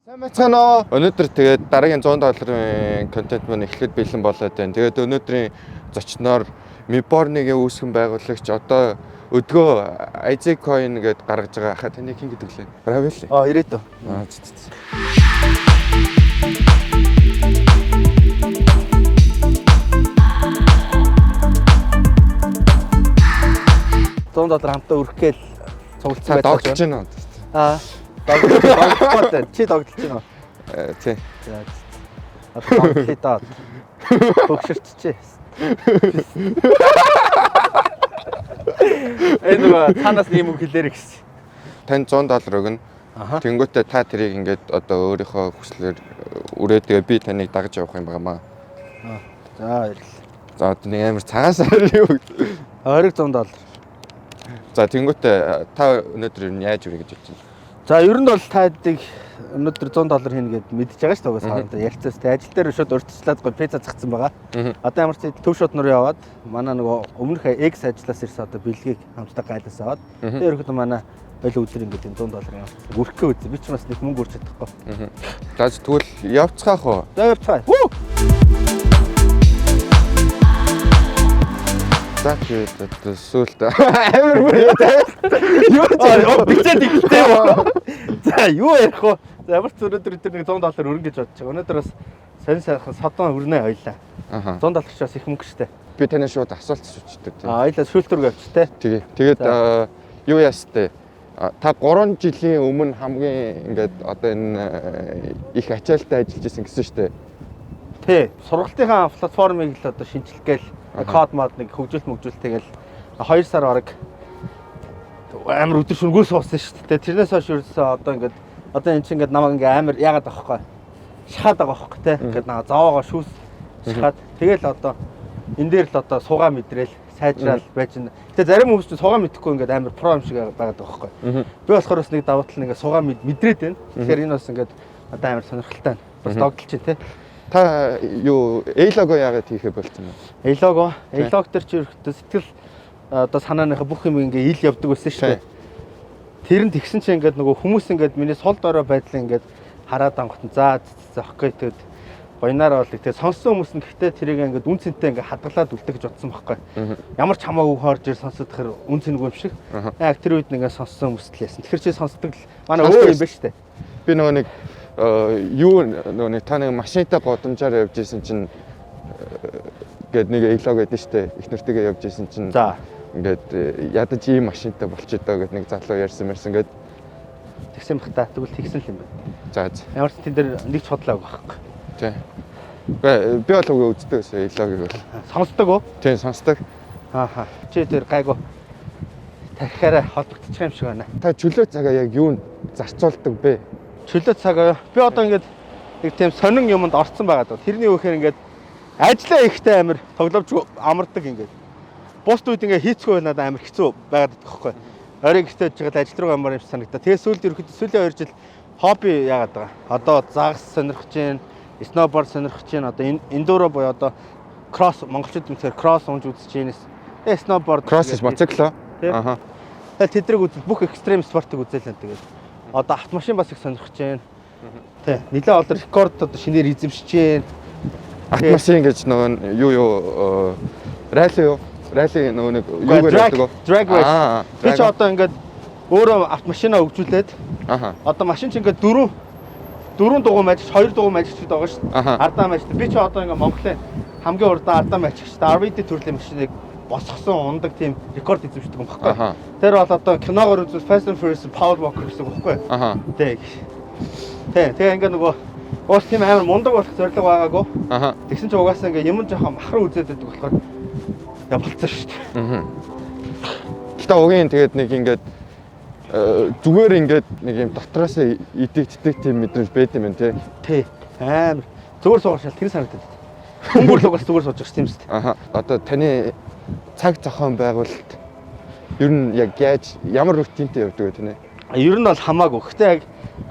Сайн байцгаана уу? Өнөөдөр тэгээд дараагийн 100 долларын контент маань эхлэхэд бэлэн болоод байна. Тэгээд өнөөдрийн зочноор Miborn-ийн үүсгэн байгуулагч одоо өдгөө IZ Coin гэдээ гаргаж байгаа хаа таны хэн гэдэг лээ? Равил. Аа, ирээд. Аа, зэ, зэ, зэ. Зуун доллар хамтаа өрөх гээл цуглдсан Та байлаа. догтлож байна уу? Аа. Догтлоо дээ. Чи догтлож байна уу? Э, Тий. За. Одоо догтлоо даа. Хөгшөрчжээ. Энэ нөгөө цаанаас ийм үг хэлээрэй гэсэн. Танд 100 доллар өгнө. Аха. Тэнгүүтээ та тэрийг ингээд одоо өөрийнхөө хүслээр үрээ тэгээ би таныг дагаж явах юм байгаамаа. За, баярлалаа. За одоо нэг амар цагаан сар юу. Ойрог 100 доллар. За тэнгүүтээ та өнөөдөр ер нь яаж үрээ гэж бодож байна? За, ер нь бол та хэдийг өнөөдөр 100 доллар хийнэ гэд мэдчихэж байгаа шүү дээ. Угаасаа одоо ярилцаас тэ ажил дээр шууд урьдчилаад гоо пицца згцсан байгаа. Одоо ямар ч төв шууд руу яваад манай нөгөө өмнөх экс ажлаас ирсэн одоо бэлгийг хамтдаа гайлаас аваад тэгээ ерөнхийдөө манай хоёул өдөр ингээд энэ 100 долларын өрхөө үзье. Би ч бас нэг мөнгө үрж чадахгүй. За тэгвэл явцгаах уу? За явцгаая. Хүү! За тэгээд одоо сүулт амар бүр юу юу ч Оо бичээд ихтэй. За юу ярих вэ? За ямар ч өнөөдөр өдөр нэг 100 доллар өрнө гэж бодож байгаа. Өнөөдөр бас сонь сайхан содон өрнө хоёлаа. Аха. 100 доллар ч бас их мөнгө штэ. Би танай шууд асуулт асуучдаг тийм. А хоёлаа шүүлтүрг авч те. Тэгээ. Тэгээд За. юу яастай? Та 3 жилийн өмнө хамгийн ингээд одоо энэ их ачаалттай ажиллаж исэн гэсэн штэ. Тий. Сургалтынхаа платформыг л одоо шинжлэх гээл код мод нэг хөгжүүлэлт мөгжүүлэлт тэгэл 2 сар бараг амар өдөр шөнөгүй суусан шүү дээ. Тэрнээс хойш ерөөсөө одоо ингээд одоо эн чинь ингээд намайг ингээд амар яагаад байгаа байхгүй шахаад байгаа байхгүй те. Ингээд наа зовоогоо шүүс шахаад тэгэл одоо энэ дээр л одоо суугаа мэдрээл сайжраал байж байна. Гэтэ зарим хүмүүс чинь суугаа мэдэхгүй ингээд амар про юм шиг байгаад байгаа байхгүй. Би болохоор бас нэг давуу тал нь ингээд суугаа мэдрээд байна. Тэгэхээр энэ бас ингээд одоо амар сонирхолтой байна. Бас догдолч чинь те. Та юу A-logo яагаад хийхэ болцсон бэ? Элого, элог дээр чи ерөөхдөө сэтгэл одоо санааныхаа бүх юм ингээ ил явдаг байсан шүү дээ. Тэр нь тэгсэн чинь ингээд нөгөө хүмүүс ингээд миний сул дорой байдлаа ингээд хараад ангот нь за за окей тэгэд баянаараа бол тэгээ сонссон хүмүүс нь гэхдээ тэрийг ингээд үн цэнтэй ингээд хадгалаад үлдэх гэж бодсон байхгүй. Ямар ч хамаагүй хорж ир сонсоод тэр үн цэнгүй юм шиг. Яг тэр үед ингээд сонссон хүмүүс л яасан. Тэгэхээр чи сонсдог л манай өөр юм байна шүү дээ. Би нөгөө нэг юу нөгөө нэг та нэг машинтай годамжаар явж исэн чинь гээд нэг A-logo гэдэг штэ. Их нэртэйгээ явж исэн чинь За ингээд ядаж ийм машинтай болчихдоо гэд нэг залуу ярьсан мэрсэн гээд тэгсэн бах та. Тэгвэл тэгсэн л юм байна. за за. Ямар ч тэн дээр нэг ч худлааг байхгүй. Тий. Үгүй би бол үгүй үздэг байсан A-logo-г бол. Сонсдог уу? Тийм сонсдог. Ааха. Чи тэр гайгүй тархиараа холбогдчих юм шиг байна. Та чөлөө цагаа яг юунд зарцуулдаг бэ? Чөлөө цаг би одоо ингээд нэг тийм сонин юмд орцсон байгаа даа. Тэрний үхээр ингээд ажиллаа ихтэй амар тогломч амардаг ингээд. Бус үед ингээд хийцгүй надад амар хэцүү байгаад байдаг байхгүй. Орой гэртээ очиж байгаа ажил руу амар юм шиг санагдаа. Тэгээ сүүлд ерөөхдөө сүүлийн 2 жил хобби яагаад байгаа. Одоо загас сонирхож байна, сноуборд сонирхож байна. Одоо эндуро буюу одоо кросс монголчууд мэдхээр кросс унж үзэж байна. Тэгээ сноуборд Кросс гэж мотоцикл. Тий. Аха. Тэгэл тэдрэг үзэл бүх экстрим спортыг үзэл энэ тэгээд. Одоо автомашин бас их сонирхож байна. Тий. Нилээ олон рекорд одоо шинээр эзэмшиж байна. Автомашин гэж нөгөө нь юу юу ралли юу? Ралли нөгөө нэг юугаар явдаг уу? Drag race. Аа. Би ч одоо ингээд өөрөө автомашинаа хөгжүүлээд Аха. одоо машин ч ингээд дөрвөн дугуй мажигч, хоёр дугуй мажигчд байгаа шүү дээ. Аха. Ардаа мажигч. Би ч одоо ингээд Монголын хамгийн урдаа ардаа мажигч RVD төрлийн машиныг босгосон ундаг тийм рекорд эзэмшдэг юм баггүй. Аха. Тэр бол одоо киногоор үзвэл Fast and Furious Paul Walker гэсэн үг байхгүй. Аха. Тэг. Тэг. Тэгээ ингээ нөгөө уус тийм амар мундаг болох зорилго байгаагүй. Аха. Тэгсэн чинь угаасаа ингээ юм жоохон махран үзээд байдаг болохоор я болцсон шүү дээ. Мгм. Гэтэ угийн тэгээд нэг ингээд зүгээр ингээд нэг юм дотроос идэгддэг тийм мэдрэмж байд юм байна тий. Тий. Амар зүгээр суугаш шал тэр санагдаад. Хөнгөр л угаас зүгээр сууж байгаа юм шүү дээ. Аха. Одоо таны цаг зохион байгуулалт ер нь яг яаж ямар рутинтэй явдаг вэ таны? Ер нь бол хамаагүй. Гэтэ яг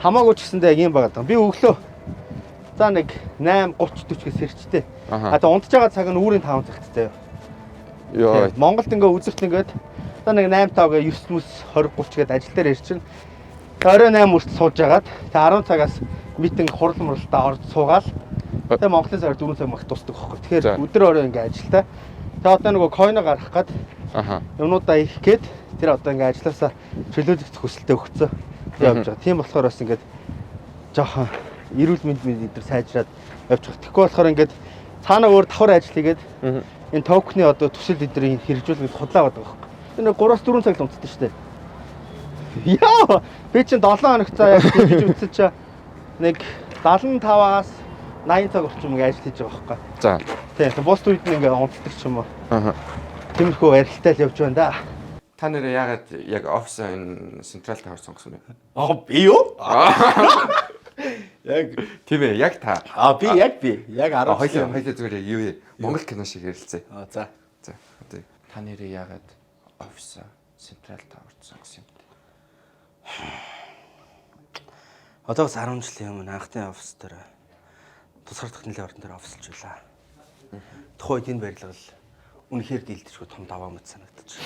хамаагүй ч гэсэндээ яг юм байгаа даа. Би өглөө за нэг 8:30 40 гэс хэрчтэй. Аха. А тэгээ унтж байгаа цаг нь үүрийн 5 цагт заяа. Йоо. Монголд ингээ үзэрт ингээд за нэг 8 5 гээ 9 мэс 20 30 гээд ажил дээр ирчин. Оройн 8 хүртэл сууж агаад тэгээ 10 цагаас meeting хурал муралтаа орж суугаал. Тэгээ Монголын цагаар 4 цаг мах дуусдаг байхгүй. Тэгэхээр өдөр орой ингээ ажилтай. Тэгээ одоо нөгөө coin гаргах гээд юмнуудаа их гээд тэр одоо ингээ ажилласаа чөлөөлөх хүсэлтэд өгцөө явж байгаа. Тийм болохоор бас ингээд жоохон эрүүл мэнд мэнд эдэр сайжраад явж байгаа. Тэгэхгүй болохоор ингээд цаанаа өөр давхар ажил хийгээд энэ токны одоо төсөл эдрийг хэрэгжүүлэх худлаа байдаг байхгүй. Тэр нэг 3-4 цаг л унтдаг шүү дээ. Яа, би чинь 7 хоног цаа яг хийж үзсэн чинь нэг 75-аас 80 цаг орчим ингээ ажил хийж байгаа байхгүй. За. Тийм, бус үед нь ингээ унтдаг ч юм уу. Аха. Тиймэрхүү арилтай л явж байна да. Та нэрээ яагаад яг офис энэ Central Tower сонгосон бэ? Аа би юу? Яг Тийм ээ, яг та. аа би яг би яг 10 Хоёлаа зүгээр яг юу вэ? Монгол кино шиг ярилцъя. Аа за. За. Одоо та нэрээ яагаад офис Central Tower сонгосон юм бэ? Одоогоос 10 жилийн өмнө анхны офис дээр тусгаар тогтнолын ордон дээр офислж байлаа. Тухайн үед энэ барилга л үнэхээр дийлдэжгүй том даваа мэт санагдчих.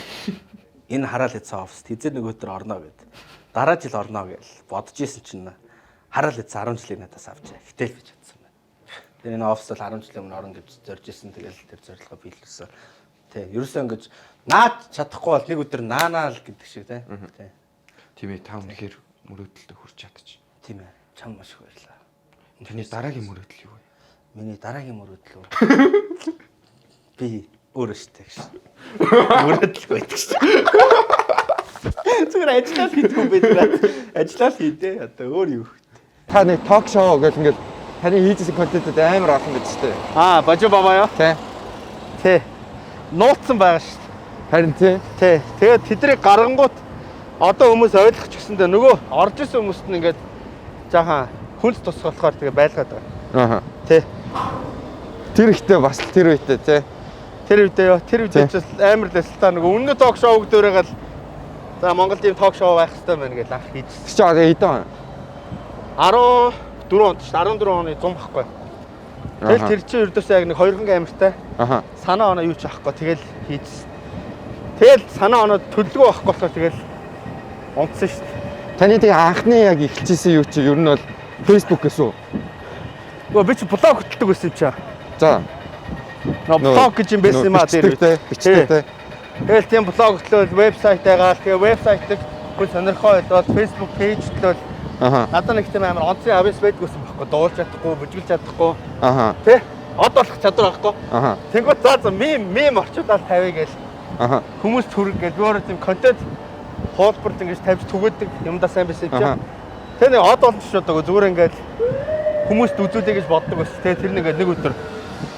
Энэ хараал эцэн офис тэзээ нөгөө төр орно гэд. Дараа жил орно гэж бодож исэн чинь хараал эцэн 10 жилийн надаас авчаа. Гэтэл би чадсан байна. Тэр энэ офис бол 10 жилийн өмнө орно гэж зорж исэн. Тэгэл тэр зорилгоо биелүүлсэн. Тэ, ерөөсөө ингэж наад чадахгүй бол нэг өдөр наанаа л гэдэг шиг тэ. Тэ. Тийм ээ, та үнэхээр мөрөөдөлтөд хүрч чадчих. Тийм ээ. Чам маш их баярлалаа. Таны дараагийн мөрөөдөл юу вэ? Миний дараагийн мөрөөдөл үү? Би өөрөө штэ гэж. Мөрөөдөл байдаг шүү. Зүгээр ажиллаа л хийдэг юм байна. Ажиллаа л хийдэ. Одоо өөр юу. Та нэг ток шоу гэх ингээд таны хийжсэн контентэд амар олон гэж штэ. Аа, бажуу бабаа юу? Тэ. Тэ. Нууцсан байгаа шүү. Харин тий. Тэ. Тэгээд тэднийг гаргангуут одоо хүмүүс ойлгох ч гэсэндээ нөгөө орж исэн хүмүүст нь ингээд жаахан хүнс тусгалахаар тэгээ байлгаад байгаа. Аха. Тэ. Тэр ихтэй бас л тэр үедээ тий. Тэр үедээ юу? Тэр үедээ Тэ. ч амар л та нөгөө өмнө ток шоу гэдүүрээ гал за Монголд ийм ток шоу байх хэрэгтэй байна гэж анх хийжсэн. Тэр чи одоо хэдэн он? 14 онд шүү дээ. 14 оны 100 байхгүй. Тэгэл тэр чинь ердөөсөө яг нэг хоёрхан амиртай Аха. санаа оноо юу ч авахгүй тэгэл хийжсэн. Тэгэл санаа оноо төлөвлөгөө авахгүй болохоор тэгэл унтсан шүү дээ. Таны тэгээ анхны яг эхэлжсэн юу чи ер нь бол Facebook гэсэн үү? Үгүй би чи блог хөтэлдэг байсан юм чи. За. Нөө блог гэж юм байсан юм а тэр үед. Бичдэг те, бичдэг те. Тэгэл тийм блог хөтлөөл вебсайт байгаал тэгээ вебсайтыг хүн сонирхоо болвол Facebook page хөтлөөл Аха. надад нэг тийм амар онцгийн авьяас байдгүйсэн байхгүй дуулж чадахгүй, бүжиглж чадахгүй Аха. тий од болох чадвар байхгүй. Аха. Тэнгүүд за за мем орчуулаад тавья гээл Аха. хүмүүст хүрэг гэж би өөрөө тийм контент хуулбарт ингэж тавьж түгээдэг юмдаа сайн байсан юм Аха. чи. Тэр нэг од болж ч удаагүй зүгээр ингээд хүмүүст үзүүлэе гэж боддог байсан. Тэгээ тэр нэг нэг өдөр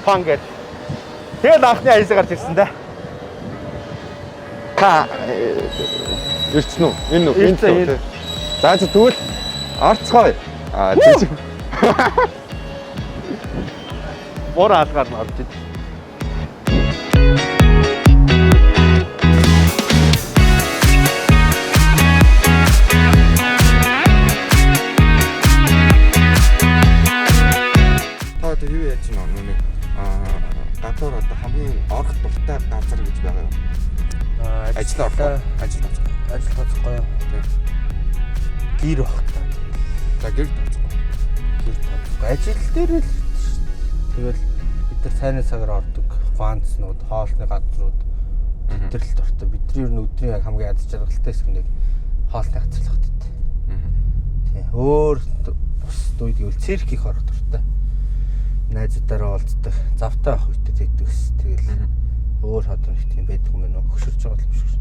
фан гэж. Тэгэл анхны аясаа гарч ирсэн дээ. Та ирсэн үү? Энэ үү? Ирсэн, үү, энэ. тий. За за тэгвэл орцгоё. Аа тий. Буур алгаар нь орж идэв. Та одоо юу яаж байна нүг аа гадуур одоо хамгийн орох дуртай газар гэж байгаа юм. Ажил орох. Ажил орох. Ажил тооцохгүй юу? Тий. Гэр байх та. За гэр тооцохгүй. Гэр тооцохгүй. Ажил дээр л тэгэл бид нар цайны цагаар ордог гуанцнууд, хоолны газрууд тэд нар л дуртай. Бидний ер нь өдрийн яг хамгийн аз жаргалтай хэсэг нэг хоолны газар л багт. Тий. Өөр бус үед гэвэл цирк их орох дуртай. Найзуудаараа уулздаг, завтай байх үедээ тэгдэг ус. Тэгэл өөр одоо нэг тийм байдаг юм байна уу? Хөшөрч байгаа юм шиг.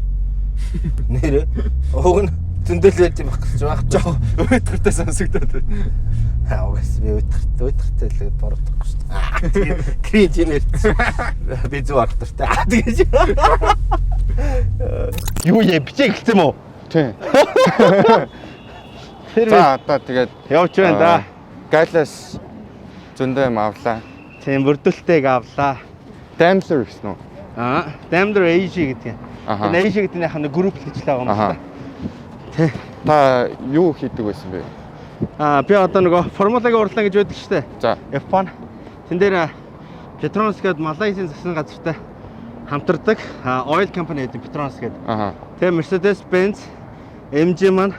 Нэрээ уг нь зөндөл байд юм байх гэж байх. Жохо өдөртөө сонсогдоод байна. Аа угаас би уйтгартай л бордохгүй шүү дээ. Кринж нэрсэн. Би зүг орох дуртай. Аа тэгэж. Юу яа бичээ гэлсэн юм уу? Тий. Тэр За одоо тэгээд явж байна да. Галас зөндөө юм авлаа. Тийм бүрдүүлтэйг авлаа. Daimler гэсэн үү? Аа, Daimler AG гэдэг юм. Аха. Энэ AG гэдэг нь яг нэг групп л гэж л байгаа юм Аха. байна. Тий. Та юу хийдэг байсан бэ? Аа, би одоо нөгөө формулагийн уралдаан гэж байдаг шүү дээ. За. F1. Тэн дээр Petronas гэдэг Малайзийн засгийн газартай хамтардаг oil company гэдэг Petronas гэдэг. Аха. Тэгээ Mercedes Benz MG маань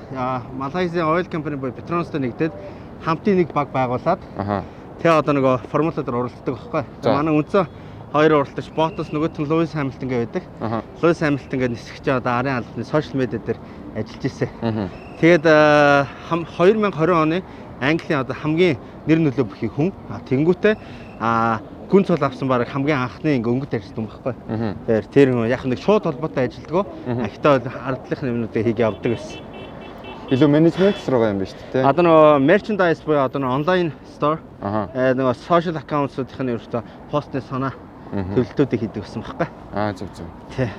Малайзийн oil company буюу Petronas-тай нэгдээд хамтын нэг баг байгуулад тэгээ одоо нөгөө формула дээр уралддаг байхгүй. Манай үндсэн хоёр уралдагч Bottas, нөгөөх нь Lewis Hamilton гэ байдаг. Lewis Hamilton гэ нисгч одоо арын албаны social media дээр ажиллаж ирсэн. Тэгээд 2020 оны Английн одоо хамгийн нэр нөлөө бүхий хүн. Тэнгүүтээ гүн цул авсан баг хамгийн анхны ингээ өнгөт арьсан юм байхгүй. Тэгэхээр тэр хүн яг нэг шууд холбоотой ажилддаг. Гэхдээ ардлынх юмнуудыг хийг явдаг гэсэн. Илүү менежмент руугаа юм биш үү? Одоо нөгөө merchandise буюу одоо нөгөө онлайн store, нөгөө social accounts-уудын ерөөсөө постны санаа төлөлтүүдийг хийдэг гэсэн байхгүй. Зөв зөв. Тий.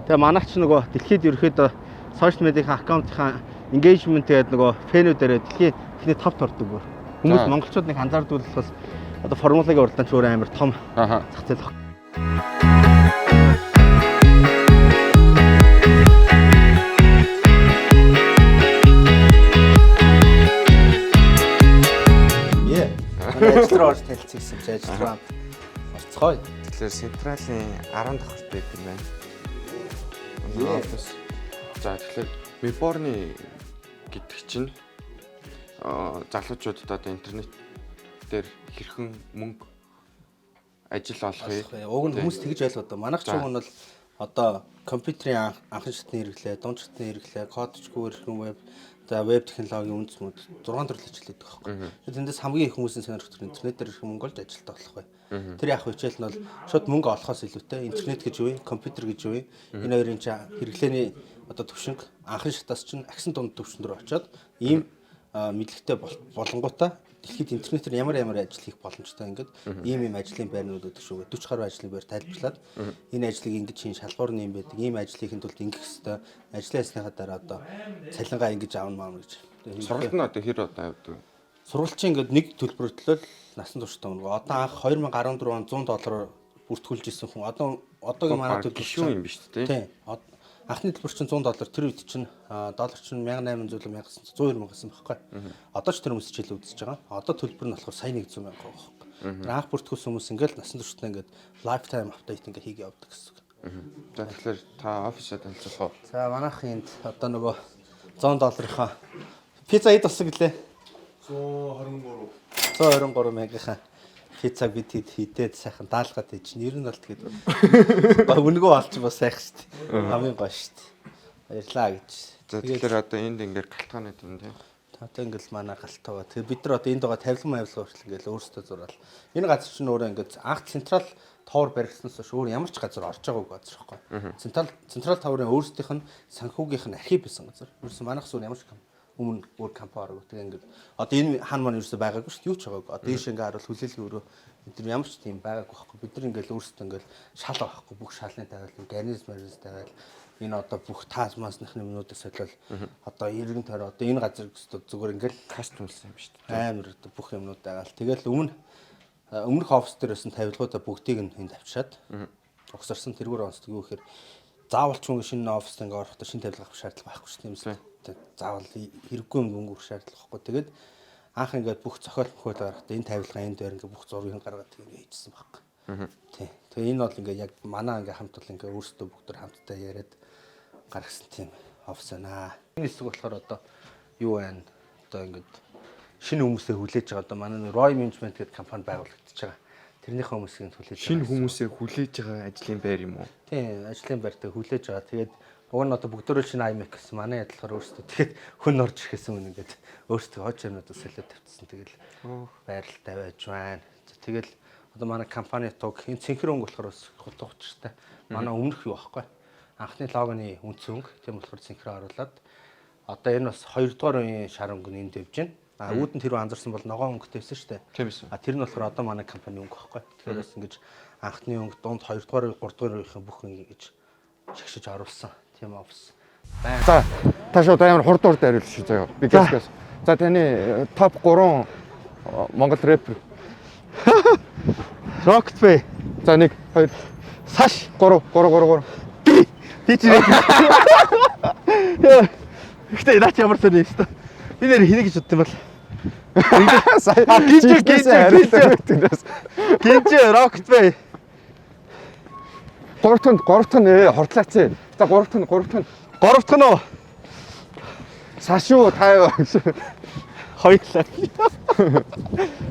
Тэгээ манайх ч нөгөө дэлхийд ерөөхдөө social media-ийн аккаунтынхаа engagement гэдэг нөгөө фэнүүдээрээ дэлхийн эхний топт ордог бүр. Хүмүүс монголчууд нэг анзаардаг болохоос одоо формулагийн уралдаан ч өөр амар том зах зээл баг. Ээ. Ажил руу орж танилцсан гэсэн чи ажил руу орцгоё. Тэгэхээр Централийн 10 давхарт байдаг юм байна. Офис. За тэгэхээр Миборны гэдэг чинь залуучуудад одоо интернет дээр хэрхэн мөнгө ажил олохыг Уг нь хүмүүс тэгж ойлгоод. Манайх ч уг нь бол одоо компьютерийн анхан шатны хэрэглээ, дунд шатны хэрэглээ, кодчгүй хэрхэн веб, за веб технологийн үндэс мөд 6 төрөл ажил хийдэг байхгүй. Тэндээс хамгийн их хүмүүсийн сонирхдаг интернет дээр хэрхэн мөнгө олж ажилтаа болох вэ? Тэр яг хичээл нь бол шууд мөнгө олохоос илүүтэй интернет гэж юу юм, компьютер гэж юу юм. Энэ хоёрын чинь хэрэглээний одоо төвшинг анхан шатаас чинь агсан дунд төвшин рүү очиод ийм мэдлэгтэй болонгуудаа дэлхийд интернетээр ямар ямар ажил хийх боломжтой ингээд ийм ийм ажлын байрнууд гэдэг шүү. 40 гаруй ажлын байр тайлбарлаад энэ ажлыг ингэж хийн, шалгуур нь юм байдаг. Ийм ажил хийхин тулд ингэх ёстой. Ажлын хайсныхаа дараа одоо цалингаа ингэж аавна маавна гэж. Сургалт нь одоо хэр удаа явдаг вэ? Сургалт чинь ингээд нэг төлбөртлөл насан туршдаа өнгө. Одоо анх 2014 он 100 доллараар бүртгүүлж исэн хүн. Одоо одоогийн манай төлбөр гişүүн юм биш үү? Тийм. Анхны төлбөр чинь 100 доллар, тэр үед чинь доллар чинь 1800 1990 мянга гэсэн байхгүй. Одоо ч тэр хүмүүс хичээл үзэж байгаа. Одоо төлбөр нь болохоор сая 100 мянга байхгүй. Тэр анх бүртгүүлсэн хүмүүс ингээл насан туршдаа ингээд lifetime update ингээд хийгээ явдаг гэсэн. За тэгэхээр та офисоо танилцуулах уу? За манайх энд одоо нөгөө 100 долларынхаа пицца хэд болсон гэлээ? 123. 123 мянгийнхаа пиццаг бид хэд хідээд сайхан даалгаад хийж чинь ер нь бол тэгээд үнэгүй олч бас сайхан шүү дээ. Хамгийн гоё шүү дээ. Баярлаа гэж. За тэгэхээр одоо энд ингээд галтгааны юм тийм. Одоо ингээл манай галтгаа. Тэгээд бид нар одоо энд байгаа тавилан мавилга хүртэл ингээл өөрсдөө зураал. Энэ газар чинь өөрөө ингээд анх Централ Товер баригдсанаас хойш өөр ямар ч газар орж байгаагүй газар байхгүй. Централ Товрын өөрсдийнх нь санхүүгийнх нь архив байсан газар. Ерөөсөн манайх зүгээр ямар ч өмнө өөр компани ороогүй. Тэгээ ингээд одоо энэ хан маань ерөөсөө байгаагүй шүү дээ. Юу ч байгаагүй. Одоо ийш ингээ харуул хүлээлгийн өрөө бид нар ямар ч тийм байгаагүй байхгүй. Бид нар ингээл өөрсдөө ингээл шал байхгүй. Бүх шалны тавиал, гарнизм марнизм тавиал энэ одоо бүх таас масных юмнуудыг солиол одоо эргэн тойрон одоо энэ газар өстө зүгээр ингээл кастомлсан юм шүү дээ. Амар одоо бүх юмнууд байгаа л. Тэгэл өмнөх офис дээр байсан тавилгуудаа бүгдийг нь энд авчираад угсарсан тэргээр онцлог юу гэхээр заавал ч хүн шинэ оффист ингээ орохдоо шинэ тавилга авах шаардлага байхгүй шүү дээ. Заавал хэрэггүй юм өнгөрөх шаардлага байхгүй. Тэгээд анх ингээд бүх зохиол мөхөөл гаргахдаа энэ тавилга энэ дээр ингээ бүх зургийг гаргаад ингээ хийжсэн байхгүй. Тий. Тэгээ энэ бол ингээ яг манай ингээ хамт бол ингээ өөрсдөө бүгд хамтдаа яриад гаргасан тийм офис байна. Энэ хэсэг болохоор одоо юу байна? Одоо ингээд шинэ хүмүүсээ хүлээж байгаа. Одоо манай Roy Management гэдэг компани байгуулагдчихж байгаа. Тэрнийхээ хүмүүсийг хүлээж байгаа. Шинэ хүмүүсээ хүлээж байгаа ажлын байр юм уу? Тийм, ажлын байртай хүлээж байгаа. Тэгээд уг нь одоо бүгдөө шинэ iMac гэсэн манай ядлахаар өөрсдөө тэгээд хүн орж ирэхсэн үн ингээд өөрсдөө хож юмнуудаа солиод тавьчихсан. Тэгэл байралтай байж байна. Тэгэл одоо манай компани туг энэ цэнхэр өнгө болохоор бас хутга учиртай. Манай өмнөх юу аахгүй. Анхны логоны үндсэн өнгө. Тийм болохоор цэнхэр оруулаад одоо энэ бас 2 дугаар үеийн шар өнгө нь энд явж байна. А үүдэн тэр анзарсан бол ногоон өнгөтэй байсан шүү дээ. Тийм эсэн. А тэр нь болохоор одоо манай компани өнгө байхгүй. Тэгэхээр бас ингэж анхны өнгө дунд 2 дугаар 3 дугаар үеийнхэн бүх ингэж шагшиж оруулсан тийм офис байна. За та шууд амар хурд хурд хариулж шүү заяа. Би гэсгээс. За таны топ 3 Монгол рэпер. Rocket Pay. За 1 2 Саш 3 3 3 3. Би чи Гэтэ наач ямар сони юм бэ? Би нэр хинэ гэж бодсон юм бол. Сая гинжээ, гинжээ, гинжээ. Гинжээ Rocket Pay. 3 дахь нь 3 дахь нь хурдлаач. За 3 дахь нь 3 дахь нь 3 дахь нь уу? Сашуу тайва. Хоёулаа.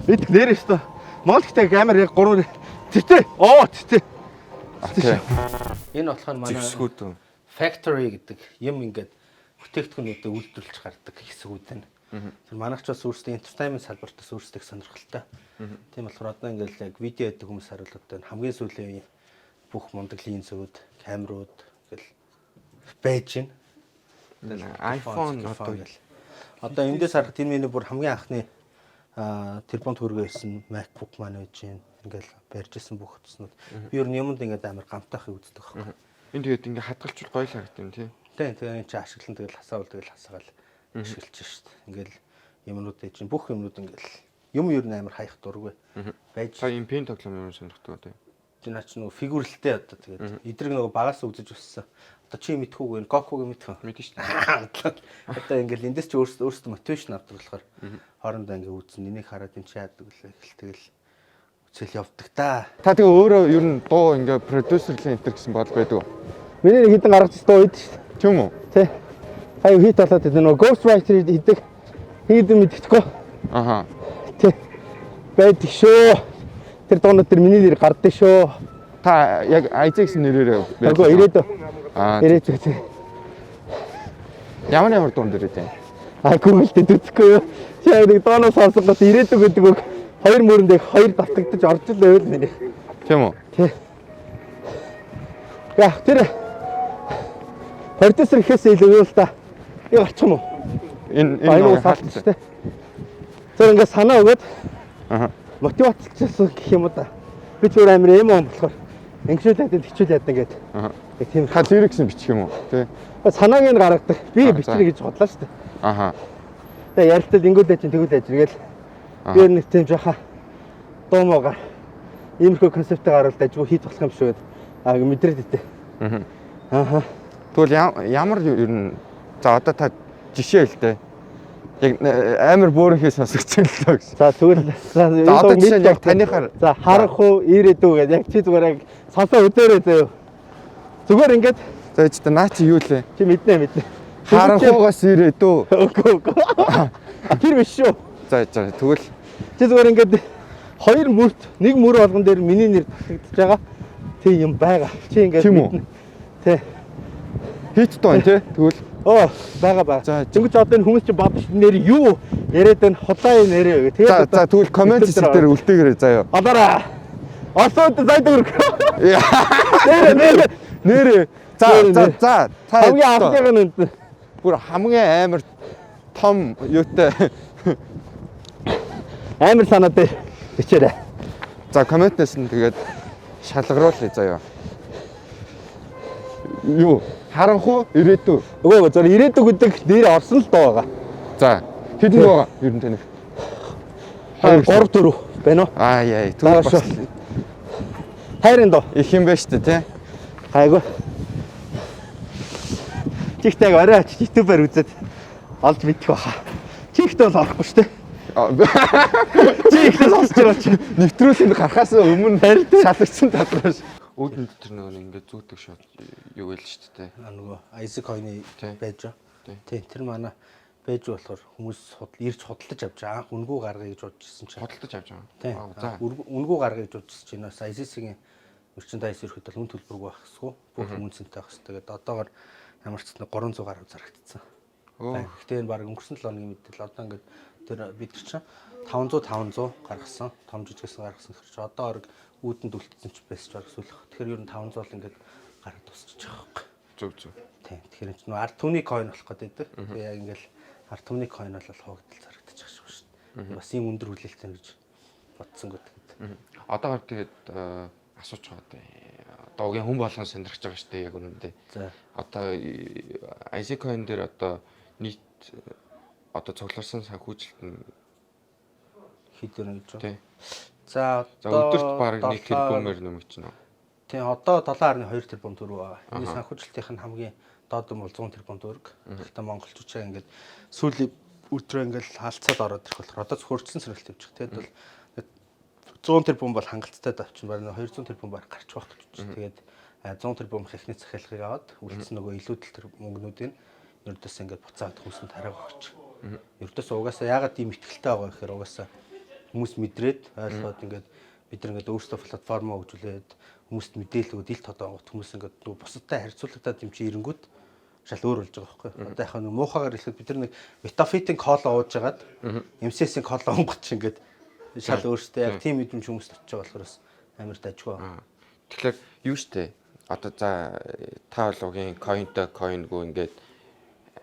Бид нэр өстө. Монгол гэхдээ амар яг гурван тэтэ. Оо тэтэ. Okay. Энэ болохоор манай Зэвсгүүд. Factory гэдэг юм ингээд бүтээгдэхүүнүүдээ үйлдвэрлэж гаргадаг хэсгүүд нь. Тэр манайх ч бас өөрсдөө entertainment салбарт бас өөрсдөө их сонирхолтой. Тийм болохоор одоо ингээд яг видео хийдэг хүмүүс харуул одоо энэ хамгийн сүүлийн үеийн бүх мундаг линзүүд, камерууд гэл байж байна. iPhone одоо гэл. Одоо эндээс харахад энэ миний бүр хамгийн анхны тэрбум төгрөгөө ирсэн MacBook маань байж байна. Ингээл барьж исэн бүх утаснууд. Би ер нь юмд ингээд амар гамтайхыг үздэг байхгүй. Энэ тэгээд ингээ хадгалчвал гоё л харагдана тий. Тийм, тэгээ энэ чинь ашиглан тэгэл хасаавал тэгэл хасгаал ашиглаж шít. Ингээл юмнууд ээ чинь бүх юмнууд ингээл юм ер нь амар хаях дургүй байж Та энэ пен тоглоом юм сонирхдаг тий. тэр наа чи нөгөө фигүрэлтэй одоо тэгээд эдрэг нөгөө багаас үзэж өссөн. Одоо чи мэдхүүгүй энэ Гокуг мэдхүү. Мэдэн шүү дээ. Одоо ингээл эндээс чи өөрсдөө өөрсдөө мотивашн авдаг болохоор хоорондоо ингээ үзсэн. Энийг хараад энэ чи яадаг лээ гэл тэгэл үзэл явдаг та. Та тэгээ өөрөө ер нь дуу ингээ продюсерлэн энтер гэсэн бодол байдаг уу? Миний нэг хитэн гаргаж ирсэн дуу үйд шүү дээ. Тийм үү? Тэ. Аюу хит болоод идэв нөгөө Ghost Writer хийдэг. Хийдэг мэддэхгүй. Аха. Тэ. Байдаг шүү. Тэр дуунууд тэр миний нэр гардаг шүү. Та яг Isaac нэрээрээ Үгүй ирээдүй. Аа. Ирээдүй тий. Ямар ямар дуун дээр үү? А Google дээр үзэхгүй юу? Чи яг нэг дооноо сонсонгот ирээдүй гэдэг үг хоёр мөрөнд яг хоёр давтагдаж орж л байвал миний. Тийм үү? Тий. Яг тэр продюсер гэхээс илүү юу л та. Би гарчих юм уу? Энэ Энэ нөгөө саалт шүү дээ. Тэр ингээд санаа өгөөд Аха. мотивацлчихсан гэх юм уу да. Би ч өөр амар эмо юм болохоор ингэшүүл яадан тэгчүүл яадан гээд. Аха. Яг тийм. Та lyrics нь бичих юм уу? Тий. Санааг нь гаргадаг. Би Аа, бичнэ за. гэж бодлоо шүү дээ. Аха. Тэгээ ярилцал ингүүл яаж тэгвэл яаж ингээл би Аха. нэг тийм жоохон дуумаагаар иймэрхүү концептыг харуулд ажгүй хийх болох юм шүү гэд аа мэдрээд итэй. Мгм. Ааха. Тэгвэл ямар ер нь за одоо та жишээ хэл дээ. Яг амар бөөрөнхий сонсогдсон л доо гэсэн. За тэгвэл за энэ За одоо дуу жишээ нь яг мэдэх таныхаар За харах уу ирээдүй гэд яг чи зүгээр яг сонсоо үзээрэй заяа. Зүгээр ингээд За чи та наа чи юу лээ? чи мэднэ мэднэ. Харанхуугаас ирээдүү. Үгүй үгүй. А, Тэр биш шүү. За за тэгвэл Чи зүгээр ингээд хоёр мөрт нэг мөр болгон дээр миний нэр татагдж байгаа. Тийм юм байгаа. Чи ингээд Тийм үү? мэднэ. Тэ. хит доо тий. Тэгвэл Оо, байгаа байгаа. За, Дөнгөж одоо энэ хүмүүс чи бодож нэр юу яриад байна худлаа юм нэрээ гэ. за за тэгвэл коммент хэсэг дээр үлдээгээрэй заяа. Алаараа. Осууд зайдаг өрг. Нэрэ нэрэ. Нэрээ. За Нэрээ, за нэрээ. за та Хамгийн анхных нь үнд. бүр хамгийн амар том юутай Амар санаа дээр бичээрэй. За комментээс нь тэгээд шалгаруулъя заяа. Юу? Харанхуу ирээдүй. Үгүй ээ зөв ирээдүг гэдэг нэр орсон л доо байгаа. За хэдэн байгаа ер нь таних? 3 4 байна уу? Аа яа, Байгаа тэгвэл бас шүү. Хайрын доо. их юм байна шүү дээ, тий? Гайгүй. Чихтэй яг орой очиж YouTube-аар үзээд олж мэдэх баха. Чихтэй бол орохгүй шүү дээ. Чи ихтэй сонсож байгаа чи. Нэвтрүүлэнд гарахаас өмнө Харин тий. шалгацсан талбарш. Үүдэн дотор нөгөө нэг ингээд зүүдэг шот юу байл шүү дээ. А нөгөө Isaac Coin-ы Тий. байж ба. Тий. Тий, тэр манай байж болохоор хүмүүс худал ирж худалдаж авч байгаа. Анх үнэгүй гаргая гэж бодож ирсэн чинь. Худалдаж авч байгаа. Тий. Аа, За. Үнэгүй гаргая гэж бодож ирсэн чинь бас ISIS-ийн merchandise ирэхэд бол үн төлбөргүй байх хэсгүй. Бүх үн цэнтэй байх хэстэй. Тэгээд одоогор ямар ч зүйл 300 гаруй зарагдсан. Оо. Гэхдээ энэ баг өнгөрсөн 7 хоногийн мэдээлэл одоо ингээд тэр бид нар чинь 500 500 гаргасан, том жижигсэн гаргасан гэхэр чи одоо орог үүдэнд үлдсэн ч байсан ч баг сүүлэх. Тэгэхээр ер нь 500 л ингээд гараад дуусчих байгаа байхгүй. Зөв зөв. Тийм. Тэгэхээр энэ чинь нөө ард түмний coin болох гэдэг. Тэгээ яг ингээл ард түмний coin бол хуваагдал зарагдчих шиг шүү дээ. Бас ийм өндөр хүлээлттэй гэж бодсонгүй тэгээд. Одоогор тэгээд асууж байгаа дээ. Одоо угийн хүн болгон сонирхож байгаа шүү дээ яг үнэндээ. За. Одоо IC coin дээр одоо нийт одоо цугларсан санхүүжилт нь Хэд өрнө гэж байна. тий. За За одоо өдөрт бараг 1 тэрбумээр нэмэгч нэ. Тийм одоо 7.2 тэрбум төгрөг байгаа. Энэ санхүүжилтийнх нь хамгийн доод нь бол 100 тэрбум төгрөг. Гэхдээ монголчууд ч ингээд сүүлийн өдрөө ингээд хаалцаад ороод ирэх болохоор одоо зөвхөн өөрчлөн сэргэлт явж байгаа. Тэгэд бол 100 тэрбум бол хангалттай давчин бараг 200 тэрбум бараг гарч байх гэж байна. Тэгээд 100 тэрбум эхний захиалгыг аваад үлдсэн нөгөө илүүдэл тэр мөнгнүүдийг Ердөөс ингээд буцаад хүмүүсэнд тариаг өгч. Ердөөс угаасаа яагаад ийм итгэлтэй байгаа гэхээр угаасаа хүмүүс мэдрээд ойлгоод ингээд бид нар ингээд өөрсдөө платформоо хөгжүүлээд хүмүүст мэдээлэл өгөөд ил тодоогот хүмүүс ингээд нөгөө бусадтай харьцуулагдаад юм чи ирэнгүүт шал өөр болж байгаа байхгүй. Одоо яг нэг муухагаар хэлэхэд бид нар нэг Metafit-ийн кола ууж хагаад MCS-ийн кола уунгот чи ингээд шал өөртөө яг тийм мэдрэмж хүмүүст очиж байгаа болохоор бас амар дажгүй. Тэгэхээр юу штэ. Одоо за та бол угийн coin-той coin-гүй ингээд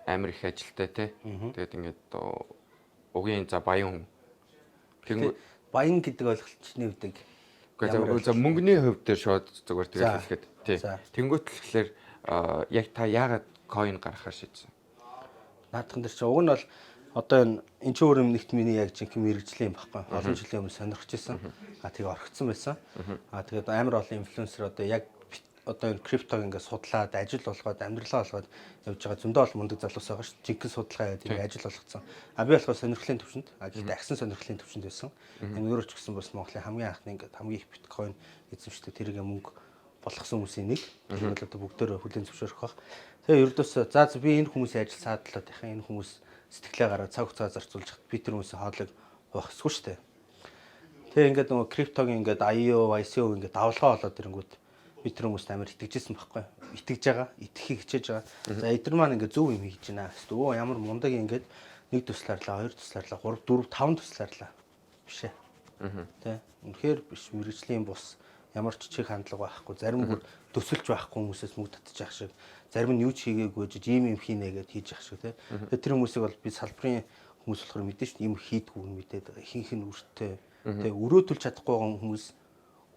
амар их ажилтай те. Тэгээд ингээд угийн за баян хүн. Тэнгүү Баян гэдэг ойлголт чиний хувьд Үгүй за мөнгөний хувьд дээр шууд зүгээр тэгээд хэлэхэд тий. Тэнгүүт тэгэхээр яг та яагаад coin гаргахаар шийдсэн? Наадхан дээр чи уг нь бол одоо энэ чинь өөр юм нэгт миний яг жинхэнэ мэргэжлийн юм баггүй. Олон жилийн өмнө сонирхож исэн. А тэгээ орхицсан байсан. А тэгээд амар олон инфлюенсер одоо яг одоо энэ криптог ингээд судлаад ажил болгоод амьдралаа болгоод явж байгаа зөндөө олон мундаг залуус байгаа шүү. Жинхэнэ судалгаа хийгээд ингээд ажил болгоцсон. А би болохоор сонирхлын төвшөнд, а гэхдээ агсан сонирхлын төвшөнд байсан. Энэ өөрөө ч гэсэн бас Монголын хамгийн анхны ингээд хамгийн их биткойн эзэмшдэг тэрийг мөнгө болгосон хүмүүсийн нэг. Тэр бол одоо бүгдөө хүлээн зөвшөөрөх бах. Тэгээ ердөөс за би энэ хүмүүсийн ажил саадлаад яхан энэ хүмүүс сэтгэлээ гараад цаг хугацаа зарцуулж хат би тэр хүмүүсийн хоолыг уух ёсгүй шүү дээ. Тэгээ ингээд нөгөө криптогийн ингээд IEO, ICO ингээд давлгаа болоод ирэнгүүт би тэр хүмүүст амар итгэжсэн байхгүй. Итгэж байгаа, итгэхийг хичээж байгаа. За эдгээр маань ингээд зөв юм хийж байна. Эсвэл өө ямар мундаг ингээд нэг туслаарлаа, хоёр туслаарлаа, 3 4 5 туслаарлаа. Биш ээ. Тэ. Үнэхээр биш мэрэгжлийн бус ямар ч чих хандлага байхгүй. Зарим бүр төсөлж байхгүй хүмүүсээс мөнгө татчих шиг, зарим нь юу ч хийгээгүй жиж ийм юм хийнэ гэд хийж ах шиг тэ. Тэгээ тэр хүмүүсийг бол би салбарын хүмүүс болохоор мэдэн шүү дээ. Юм хийдгүү нь мэдээд байгаа. Ихэнх нь өртөө. Тэгээ өрөө төлж чадахгүй байгаа хүмүүс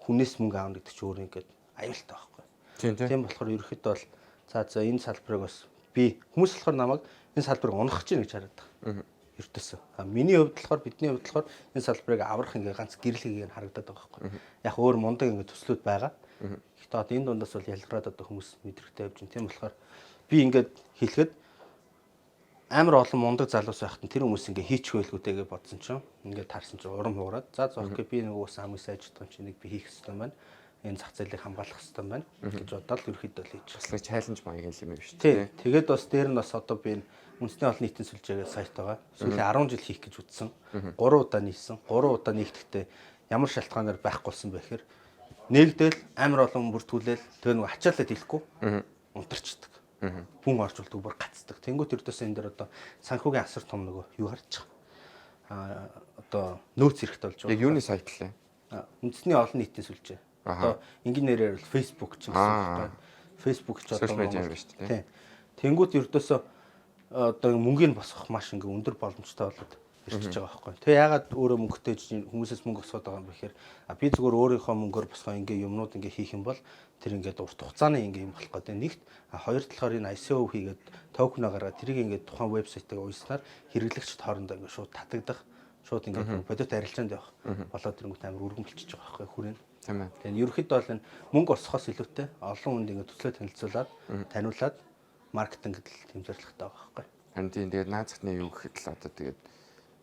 хүнээс мөнгө аавна гэдэг чинь өөр ингээд аюултай байхгүй. Тийм болохоор ерөөхдөө бол за энэ салбарыг бас би хүмүүс болохоор намайг энэ салбарыг унах гэж гэж хараад байгаа. Ердөөсөө. А миний хувьд болохоор бидний хувьд болохоор энэ салбарыг аврах ингээ ганц гэрэл хийгээ харагдаад байгаа байхгүй. Яг өөр мундаг ингээ төслүүд байгаа. Гэхдээ одоо энэ дундаас бол ялгараад одоо хүмүүс мэдрэгтэй явж байна. Тийм болохоор би ингээд хэлэхэд амар олон мундаг залуус байхад нь тэр хүмүүс ингээ хийчих байлгүй дээ гэж бодсон чинь ингээд таарсан чинь урам хугараад за окей би нэг уус хамгийн сайн ажиллах юм чинь нэг би хийх ёстой байна. Энэ зах зээлийг хамгаалах ёстой байна гэж бодоод ерөөхдөө л хийж. Бас нэг чаленж маягийн юм биш үү? Тэгээд бас дээр нь бас одоо би энэ үндэсний олон нийтийн сүлжээгээ сайт байгаа. Сүүлийн 10 жил хийх гэж үзсэн. 3 удаа нийлсэн. 3 удаа нийгдэхдээ ямар шалтгаанаар байхгүй болсон бэ гэхээр нэгдэл амар олон бүртгүүлээл тэгээ нэг ачаалал хэлэхгүй унтарчдаг. Бүн орж болдог бүр гацдаг. Тэнгүүт ердөөсөө энэ дэр одоо санхүүгийн асар том нөгөө юу харж байгаа. Аа одоо нөөц хэрэгтэй болж байгаа. Яг юуны сайт лээ? Үндэсний олон нийтийн сүлжээ. Одоо энгийн нэрээр бол Facebook ч гэсэн байхгүй. Facebook ч одоо юм шүү дээ. Тийм. Тэнгүүт ердөөсөө одоо мөнгийг босгох маш ингээ өндөр боломжтой болоод ирчихэж байгаа байхгүй. Тэгээ яагаад өөрөө мөнгөтэй хүмүүсээс мөнгө босгоод байгаа юм бэ гэхээр би зүгээр өөрийнхөө мөнгөөр босгоо ингээ юмнууд ингээ хийх юм бол тэр ингээд урт хугацааны ингээ юм болох гэдэг. Нэгт хоёр талаар энэ ICO хийгээд токеноо гаргаад тэрийг ингээд тухайн вебсайтыг уйснаар хэрэглэгчд хоорондоо ингээ шууд татагдах, шууд ингээд бодит арилжаанд явах болоод тэрэнгүүт амар өргөн болчихж байгаа байхгүй хүрээ. Тийм ээ. Тэгээ ерөнхийдөө бол энэ мөнгө босгохоос илүүтэй олон хүнд ингээ төслөө танилцуулаад, таниулаад маркетингд л тэм зорилготой байгаа байхгүй. Харин тийм тэгээд наазахны юу гэхэд л одоо тэгээд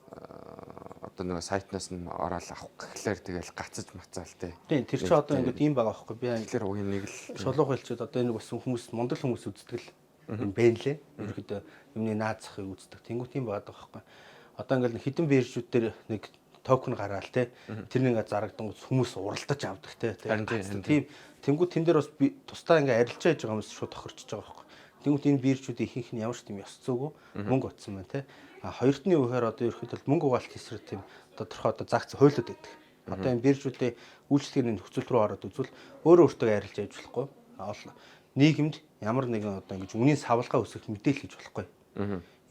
одоо нөгөө сайтнаас нь ороод авах гэхлээр тэгэл гацаж мацаал те. Тийм тэр чинь одоо ингээд ийм байгаа байхгүй би. Тэгэхээр угийн нэг л шулуух хэлчихэд одоо энэ бас хүмүүс мундаг хүмүүс үздэг л юм бэ лээ. Ерөнхийдөө юмны наазахыг үздэг. Тэнгүүт тийм байгаа байхгүй. Одоо ингээд хідэн биржүүд дээр нэг токен гараал те. Тэр нэг ингээд зарагдсан хүмүүс уралдаж авдаг те. Тийм тэнгүүт тэн дээр бас тусдаа ингээд арилжаа хийж байгаа хүмүүс шууд тохирчж байгаа байхгүй. Тэнгүүт энэ биржүүдийн ихэнх нь ямар ч тийм ёс зүйгүй мөнгө утсан байна те. А хоёртны үехээр одоо ерөөхдөө мөнгө угаалт эсрэг тийм тодорхой одоо загц хуйлууд байдаг. Одоо энэ биржүүдийн үйлчлэгийн нөхцөл рүү ороод үзвэл өөрөө өөртөө арилж яж болохгүй. Нийгэмд ямар нэгэн одоо ингэж үнийн савлгаа өсгөх мэдээлэл хийж болохгүй.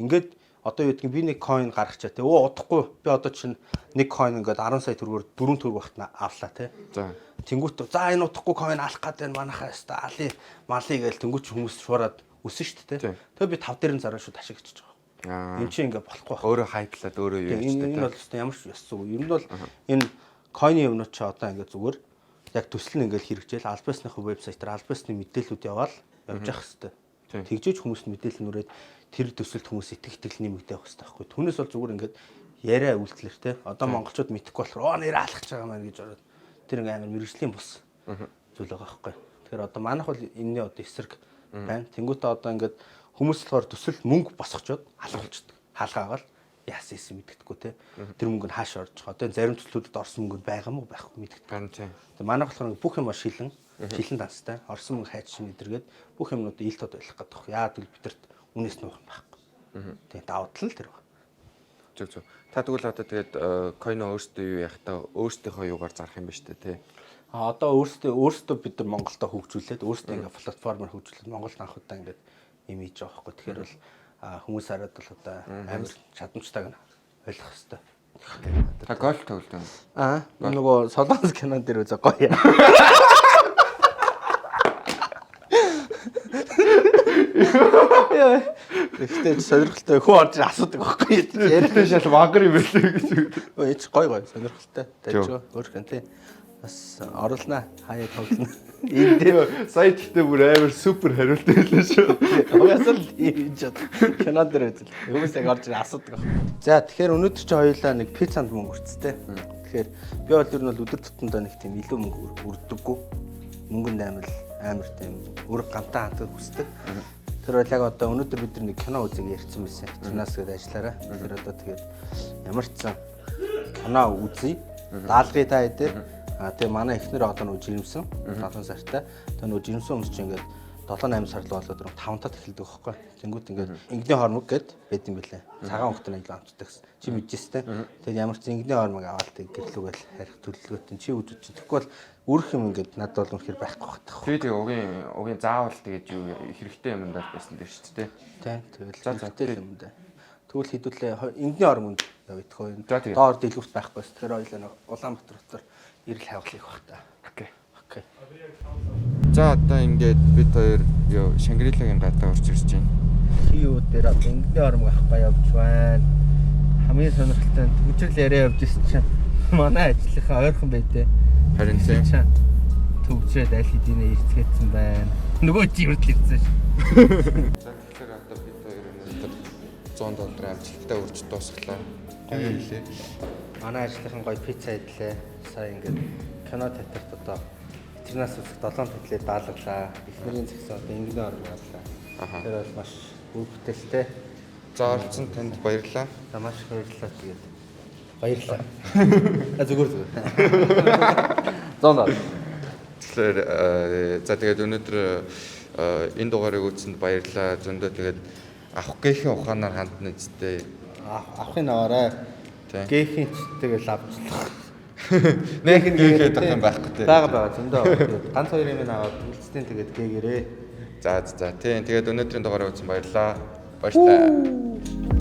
Ингээд одоо юу гэдгийг би нэг coin гаргачаа те. Өө удахгүй би одоо чинь нэг coin ингээд 10 сая төгрөгөөр 4 төгрөг багт авлаа те. За. Тэнгүүт за энэ удахгүй coin алах гээд байна манайхаа өстө али мали гээл тэнгүүт хүмүүс шуураад өсөн шүү дээ. Тэгээ би 5 дээр нь зараа шууд ашиг хийчихэж байгаа. Энд чинь ингээ болохгүй байх. Өөрөө хайплаад өөрөө юу хийж тэ. Энэ бол өстө ямар ч ёс зүй. Ер нь бол энэ coin-ы юмнууд чи одоо ингээ зүгээр яг төсөл нь ингээл хэрэгжээл аль биесныхаа вебсайтаар аль биесны мэдээллүүд яваал явж явах хэвээр. Тэгжээж хүмүүст мэдээлэл нүрээд тэр төсөлд хүмүүс итгэх итгэл нэмэгдэх явах хэвээр байхгүй. Түүнээс бол зүгээр ингээд яриа үйлдэлэр те. Одоо монголчууд мэдэхгүй болохоор оо нэр алхаж байгаа маань гэж ороод тэр ингээ амар мэрэгжлийн бус зүйл байгаа байхгүй. Тэгэхээр одоо манайх бол энэний одоо эсрэг байна. Тэнгүүтээ одоо ингээд Хүмүүс болохоор төсөл мөнгө босгочоод алгуулчихдаг. Хаалгаа аваад яасан ийсэн мэддэхгүй те. Тэр мөнгө нь хааш орж байгаа. Одоо зарим төслүүдэд орсон мөнгө нь байгаа мó байхгүй мэддэхгүй. Ган тийм. Тэгээ манайх болохоор бүх юм шилэн шилэн данстай орсон мөнгө хайж мэдэргээд бүх юмнуудыг ил тод байх гэдэг. Яа гэвэл бидэрт үнээс нуух юм байхгүй. Тэгээ давуу тал нь тэр баг. Зөв зөв. Та тэгвэл одоо тэгээд койно өөртөө юу яах та өөртөөхөө юугаар зарах юм ба штэ тий. А одоо өөрсдөө бид нар Монголдо хөгжүүлээд өөрсдөө ингээ платформоор хөгжүүлээд Монголд анх удаа ингээд юм хийж байгаа байхгүй. Тэгэхээр бол хүмүүс хараад бол одоо амар чадамжтайг нь ойлгох хэвээр. Та гольф тоглодог. Аа нөгөө Солонгос кинон дээр үзээ гоё. Яа. Гэхдээ сонирхолтой хүн орж ирээ асуудаг байхгүй. Яриатай шал мангар юм байлээ гэж. Өө чи гоё гоё сонирхолтой. Зөв. Дажгүй өөрхөн тий. Бас оруулнаа хаяа тоглоно. Энэ дээр Сая тэгтээ бүр амар супер хариулт байлаа шүү. угаасаа л ийм ч кинон дээр үзэл. Хүмүүс яг орж ирээ асуудаг байхгүй. За тэгэхээр өнөөдөр чи хоёулаа нэг пиццанд мөнгө үрцтэй. Тэгэхээр би бол ер нь бол өдөр тутамдаа нэг тийм илүү мөнгө үрдэггүй. Мөнгөнд амар тийм өрг гамтаа хандах хүсдэг. Тэр бол яг одоо өнөөдөр бид нар нэг кино үзье ярьсан байсан. Тэрнээс гээд ажиллаарай. Тэр одоо тэгээд ямар ч сан кино үзье. Даалгая та хэдээр. А тэгээ манай эхнэр одоо нөгөө жирэмсэн 7 сартай. Тэгээ нөгөө жирэмсэн хүмүүс чинь ингээд 7 8 сар л болоод 5 тат эхэлдэг байхгүй. Тэнгүүт ингээд ингэний хормог гэд байд юм бэлээ. Цагаан хөнгөт нь аюул амттай гэсэн. Чи мэдчихсэн те. Тэгээд ямар ч ингэний хормог аваад тэг гэрлүүгээл харих төлөвлөгөөтэй чи үзэж чинь. Тэгэхгүй бол өрх юм ингээд надад бол үнэхэр байхгүй байх. Тэгээ угийн заавал тэгэж юу хэрэгтэй юм даа байсан дээр шүү дээ. Тэ тэгэл За, за, хэрэгтэй юм да. Тэгвэл хэдүүлээ ингэний хормонд явъя тхөө. За, тэгээ. Доор дэлгүүрт байхгүй. Тэгэхээр хоёлаа нэг Улаанбаатар дотор ирэл хавглах байх та. Окей. Окей. За одоо ингээд бид хоёр юу Шангрилагийн гадаа орж ирж байна. Хиу дээр одоо ингэний ормог авахгүй явж байна. Хамгийн сонирхолтой нь төгжрөл яриа явж ирсэн чинь манай ажлынхаа ойрхон байдээ. Харин тийм. Чинь төгжрээд аль хэдийнэ ирцгээсэн байна. Нөгөө чи хүртэл ирсэн ш. За тэгэхээр одоо бид хоёр өнөөдөр 100 долларын амжилттай үрж дуусглаа. Гоё хэлээ. Манай ажлынхан гоё пицца идлээ. Сая ингээд кино театрт одоо Этернаас үзэх 7 тэтлээ даалгалаа. Эхнэрийн згсэн одоо ингэний ормог авлаа. Аха. Тэр бол маш үр бүтээлтэй. За оролцсон танд баярлалаа. За маш их баярлалаа тэгээд. Баярлалаа. А зүгээр зүгээр. 100 доллар. Тэгэхээр за тэгээд өнөөдөр энэ дугаарыг үзсэнд баярлалаа. Зөндөө тэгээд авах гээхийн ухаанаар хандна үсттэй. Авахын аваарай. Тийм. Гээхийн ч тэгэл авчлах. Нэх гээхэд авах юм байхгүй тий. Бага зөндөө авах. Тэгээд ганц хоёр юм аваад үлдсэний тэгээд гээгээрээ. За за тийм. Тэгээд өнөөдрийн дугаарыг үзсэн баярлалаа. Баяртай.